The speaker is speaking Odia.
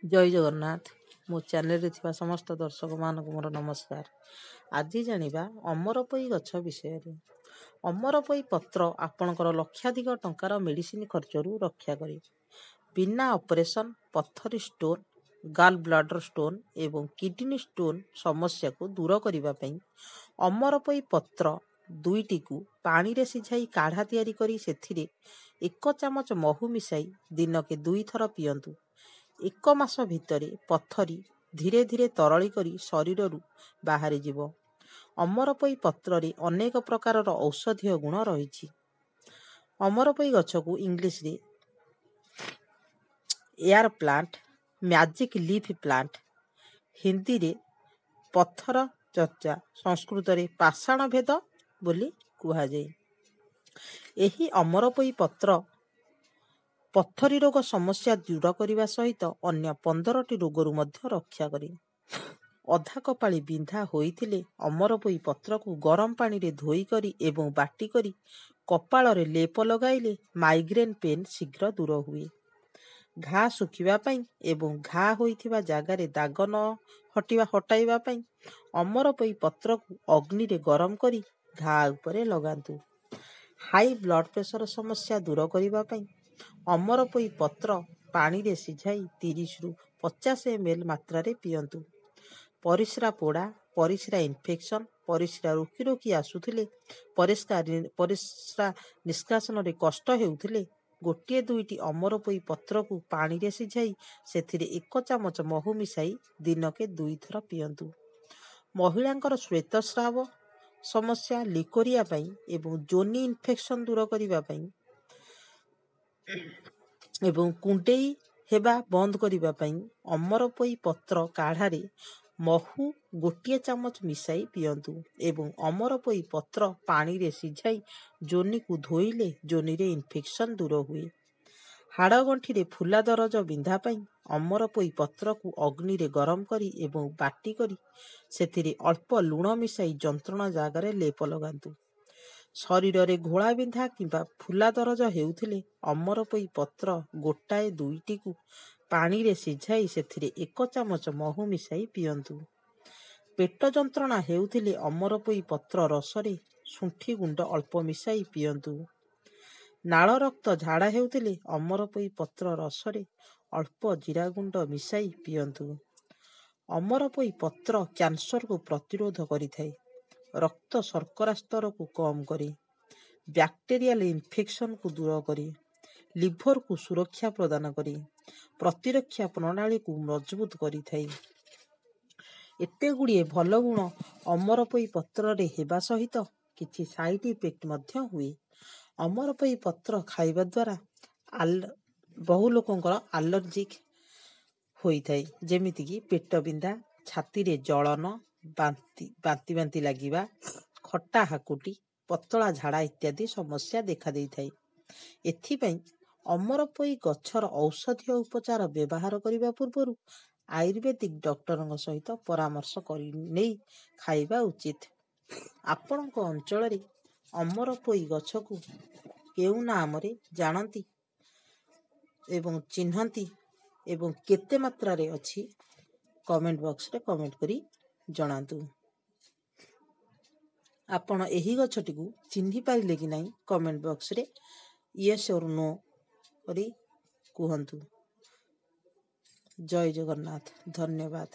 ଜୟ ଜଗନ୍ନାଥ। ମୋ ଚ୍ୟାନେଲରେ ଥିବା ସମସ୍ତ ଦର୍ଶକମାନଙ୍କୁ ମୋର ନମସ୍କାର। ଆଜି ଜାଣିବା ଅମରପୋଇ ଗଛ ବିଷୟରେ। ଅମରପୋଇ ପତ୍ର ଆପଣଙ୍କର ଲକ୍ଷାଧିକ ଟଙ୍କାର ମେଡ଼ିସିନ ଖର୍ଚ୍ଚରୁ ରକ୍ଷା କରେ। ବିନା ଅପରେସନ୍ ପଥରୀ ଷ୍ଟୋନ୍, ଗାଲ୍ ବ୍ଲାଡର ଷ୍ଟୋନ୍ ଏବଂ କିଡ଼ନୀ ଷ୍ଟୋନ୍ ସମସ୍ୟାକୁ ଦୂର କରିବା ପାଇଁ ଅମରପୋଇ ପତ୍ର ଦୁଇଟିକୁ ପାଣିରେ ସିଝାଇ କାଢ଼ା ତିଆରି କରି ସେଥିରେ 1 ଚାମଚ ମହୁ ମିଶାଇ ଦିନକେ 2 ଥର ପିଅନ୍ତୁ। ଏକ ମାସ ଭିତରେ ପଥରୀ ଧୀରେ ଧୀରେ ତରଳି କରି ଶରୀରରୁ ବାହାରିଯିବ। ଅମରପୋଇ ପତ୍ରରେ ଅନେକ ପ୍ରକାରର ଔଷଧୀୟ ଗୁଣ ରହିଛି। ଅମରପୋଇ ଗଛକୁ ଇଂଲିଶରେ air plant, magic leaf plant, ହିନ୍ଦୀରେ ପଥର ଚର୍ଚ୍ଚା, ସଂସ୍କୃତରେ ପାଷାଣ ଭେଦ ବୋଲି କୁହାଯାଏ। ଏହି ଅମରପୋଇ ପତ୍ର ପଥରୀ ରୋଗ ସମସ୍ୟା ଦୂର କରିବା ସହିତ ଅନ୍ୟ 15ଟି ରୋଗରୁ ମଧ୍ୟ ରକ୍ଷା କରେ। ଅଧା କପାଳି ବିନ୍ଧା ହୋଇଥିଲେ ଅମରପୋଇ ପତ୍ରକୁ ଗରମ ପାଣିରେ ଧୋଇକରି ଏବଂ ବାଟିକରି କପାଳରେ ଲେପ ଲଗାଇଲେ ମାଇଗ୍ରେନ୍ ପେନ୍ ଶୀଘ୍ର ଦୂର ହୁଏ। ଘା ଶୁଖିବା ପାଇଁ ଏବଂ ଘା ହୋଇଥିବା ଜାଗାରେ ଦାଗ ନ ହଟିବା ହଟାଇବା ପାଇଁ ଅମରପୋଇ ପତ୍ରକୁ ଅଗ୍ନିରେ ଗରମ କରି ଘା ଉପରେ ଲଗାନ୍ତୁ। ହାଇ ବ୍ଲଡ଼ ପ୍ରେସର ସମସ୍ୟା ଦୂର କରିବା ପାଇଁ ଅମରପୋଇ ପତ୍ର ପାଣିରେ ସିଝାଇ 30ରୁ 50 ଏମ୍ ଏଲ୍ ମାତ୍ରାରେ ପିଅନ୍ତୁ। ପରିସ୍ରା ପୋଡ଼ା, ପରିସ୍ରା ଇନଫେକ୍ସନ୍, ପରିସ୍ରା ରୋକି ରୋକି ଆସୁଥିଲେ, ପରିସ୍ରା ନିଷ୍କାସନରେ କଷ୍ଟ ହେଉଥିଲେ ଗୋଟିଏ ଦୁଇଟି ଅମରପୋଇ ପତ୍ରକୁ ପାଣିରେ ସିଝାଇ ସେଥିରେ 1 ଚାମଚ ମହୁ ମିଶାଇ ଦିନକେ ଦୁଇଥର ପିଅନ୍ତୁ। ମହିଳାଙ୍କର ଶ୍ୱେତସ୍ରାବ ସମସ୍ୟା, ଲିକୋରିଆ ପାଇଁ ଏବଂ ଯୋନି ଇନଫେକ୍ସନ୍ ଦୂର କରିବା ପାଇଁ ଏବଂ କୁଣ୍ଡେଇ ହେବା ବନ୍ଦ କରିବା ପାଇଁ ଅମରପୋଇ ପତ୍ର କାଢ଼ାରେ ମହୁ ଗୋଟିଏ ଚାମଚ ମିଶାଇ ପିଅନ୍ତୁ ଏବଂ ଅମରପୋଇ ପତ୍ର ପାଣିରେ ସିଝାଇ ଯୋନିକୁ ଧୋଇଲେ ଯୋନିରେ ଇନଫେକ୍ସନ୍ ଦୂର ହୁଏ। ହାଡ଼ ଗଣ୍ଠିରେ ଫୁଲା ଦରଜ ବିନ୍ଧା ପାଇଁ ଅମରପୋଇ ପତ୍ରକୁ ଅଗ୍ନିରେ ଗରମ କରି ଏବଂ ବାଟି କରି ସେଥିରେ ଅଳ୍ପ ଲୁଣ ମିଶାଇ ଯନ୍ତ୍ରଣା ଜାଗାରେ ଲେପ ଲଗାନ୍ତୁ। ଶରୀରରେ ଘୋଳା ବିନ୍ଧା କିମ୍ବା ଫୁଲା ଦରଜ ହେଉଥିଲେ ଅମରପୋଇ ପତ୍ର ଗୋଟାଏ ଦୁଇଟିକୁ ପାଣିରେ ସିଝାଇ ସେଥିରେ 1 ଚାମଚ ମହୁ ମିଶାଇ ପିଅନ୍ତୁ। ପେଟ ଯନ୍ତ୍ରଣା ହେଉଥିଲେ ଅମରପୋଇ ପତ୍ର ରସରେ ଶୁଣ୍ଠି ଗୁଣ୍ଡ ଅଳ୍ପ ମିଶାଇ ପିଅନ୍ତୁ। ନାଳ ରକ୍ତ ଝାଡ଼ା ହେଉଥିଲେ ଅମରପୋଇ ପତ୍ର ରସରେ ଅଳ୍ପ ଜିରା ଗୁଣ୍ଡ ମିଶାଇ ପିଅନ୍ତୁ। ଅମରପୋଇ ପତ୍ର କ୍ୟାନ୍ସରକୁ ପ୍ରତିରୋଧ କରିଥାଏ, ରକ୍ତ ଶର୍କରା ସ୍ତରକୁ କମ୍ କରେ, ବ୍ୟାକ୍ଟେରିଆଲ ଇନଫେକ୍ସନକୁ ଦୂର କରେ, ଲିଭରକୁ ସୁରକ୍ଷା ପ୍ରଦାନ କରେ, ପ୍ରତିରକ୍ଷା ପ୍ରଣାଳୀକୁ ମଜବୁତ କରିଥାଏ। ଏତେ ଗୁଡ଼ିଏ ଭଲ ଗୁଣ ଅମରପୋଇ ପତ୍ରରେ ହେବା ସହିତ କିଛି ସାଇଡ୍ ଇଫେକ୍ଟ ମଧ୍ୟ ହୁଏ। ଅମରପୋଇ ପତ୍ର ଖାଇବା ଦ୍ୱାରା ବହୁ ଲୋକଙ୍କର ଆଲର୍ଜିକ୍ ହୋଇଥାଏ, ଯେମିତିକି ପେଟ ବିନ୍ଧା, ଛାତିରେ ଜଳନ, ବାନ୍ତି ବାନ୍ତି ବାନ୍ତି ଲାଗିବା, ଖଟା ହାକୁଟି, ପତଳା ଝାଡ଼ା ଇତ୍ୟାଦି ସମସ୍ୟା ଦେଖାଦେଇଥାଏ। ଏଥିପାଇଁ ଅମରପୋଇ ଗଛର ଔଷଧୀୟ ଉପଚାର ବ୍ୟବହାର କରିବା ପୂର୍ବରୁ ଆୟୁର୍ବେଦିକ ଡକ୍ଟରଙ୍କ ସହିତ ପରାମର୍ଶ କରି ନେଇ ଖାଇବା ଉଚିତ। ଆପଣଙ୍କ ଅଞ୍ଚଳରେ ଅମରପୋଇ ଗଛକୁ କେଉଁ ନାମରେ ଜାଣନ୍ତି ଏବଂ ଚିହ୍ନନ୍ତି ଏବଂ କେତେ ମାତ୍ରାରେ ଅଛି, କମେଣ୍ଟ ବକ୍ସରେ କମେଣ୍ଟ କରି ଜଣାନ୍ତୁ। ଆପଣ ଏହି ଗଛଟିକୁ ଚିହ୍ନି ପାରିଲେ କି ନାହିଁ, କମେଣ୍ଟ ବକ୍ସରେ ୟେସ୍ ଅର୍ ନୋ କରି କୁହନ୍ତୁ। ଜୟ ଜଗନ୍ନାଥ, ଧନ୍ୟବାଦ।